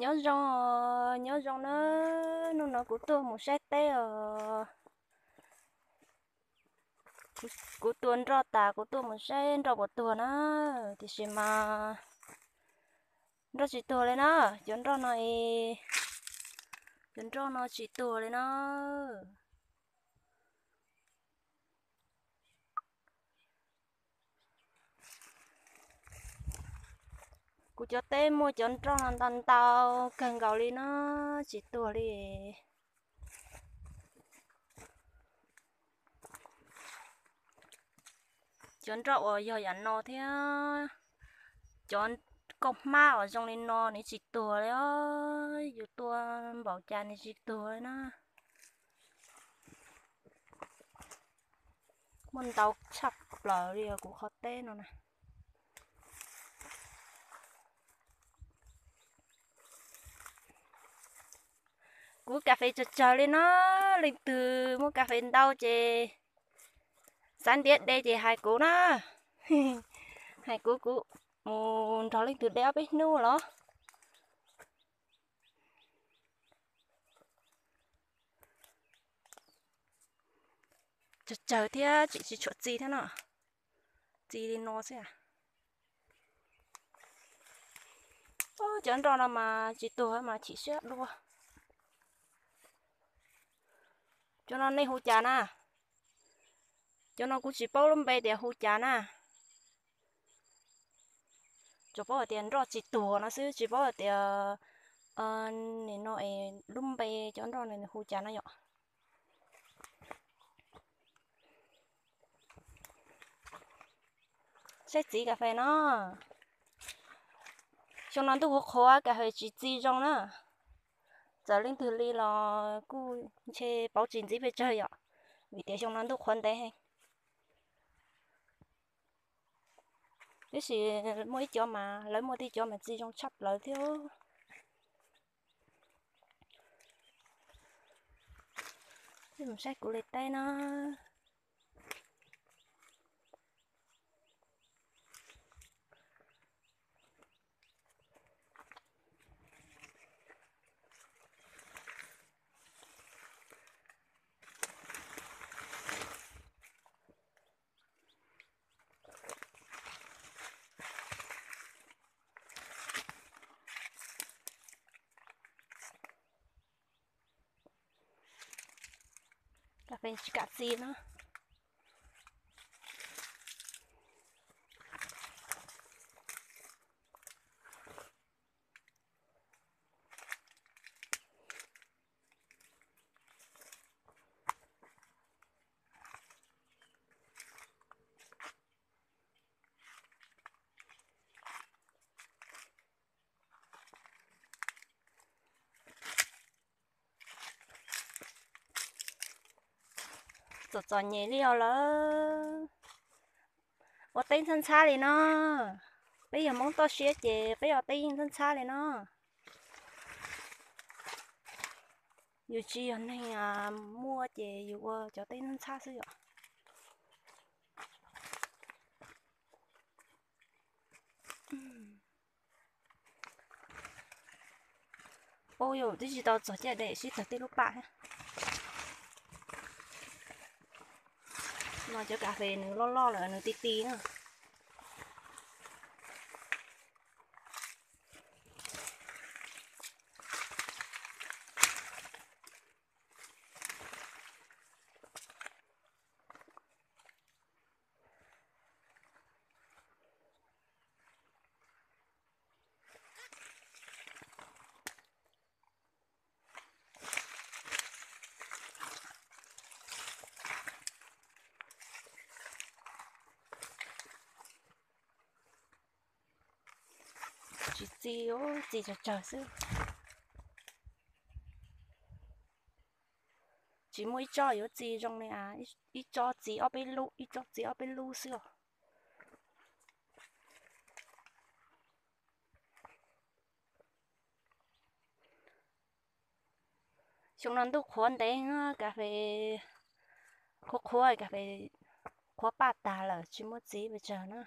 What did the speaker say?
Nyob zoo, nyob zoo na, hnub no kuv tuaj mus saib teb os. Kuv tua nroj tas kuv tuaj mus saib nroj puas tuag na, tiam sis mas nroj tsis tuag li na, cov nroj no, cov nroj no tsis tuag li na. Kuv cov teb muaj cov nroj no ntau ntau kawg nkaus li na, tsis tuag li. Cov nroj uas yog yam no thiab cov kauj hmab uas zoo li no nws tsis tuag li os, yus tua npaum cas nws tsis tuag li na. Muaj ntau tshaj plaws li os kuv qhov teb no na. Kuv kas fes tsawg tsawg li no, leej twg muaj kas fes ntau ces xav ntiav de ces hais kuv na, hais kuv kuv mus nrog leej twg de ob peb hnub los. Tsawg tsawg thiab tsis tshua txi thiab no, txi li no xwb. Cov nroj no mas tsis tuag mas chim siab dua. Cov no nej hu cas na? Cov no kuv tsis paub lub npe tias hu cas na. Tsuas paub hais tias nroj tsis tuag no xwb, tsis paub hais tias nim no es lub npe cov nroj no nws hu cas no yom. Saib txiv kas fes no, xyoo no ntuj qhuav qhuav kas fes tsis txi zoo na. Txawm leej twg li los kuj ntshe pauv tsis ntxiv pes tsawg yom, vim tias xyoo no ntuj qhuav ntev heev. Tiam sis muaj ib cov mas lawv muaj tej cov mas txi zoo tshaj plaws thiab. Mus saib kuv li teb na. Kas fes tsis kam txi na. Txom txom nyem li os lawm. Ua teb ntxhab ntxhab li no. Peb yog Hmoob toj siab ces peb ua teb yeej ntxhab ntxhab li no. Yus tsis yog neeg muaj ces yus ua cov teb ntxhab ntxhab xwb yom. Ub, yus twb tsis tau txog caj dam sib tawg tej lub pam thiab. No cov kas fes nws loj loj lawm nws ti ti na. Tsis txi, txi tsawg tsawg xwb. Tsis muaj ib tsob yuav txi zoo li a, ib tsob txi ob peb lub, ib tsob txi ob peb lub xwb os. Xyoo no ntuj qhuav ntev, kas fes qhuav qhuav, kas fes qhuav paj tag lawm tsis muaj txiv pes tsawg na.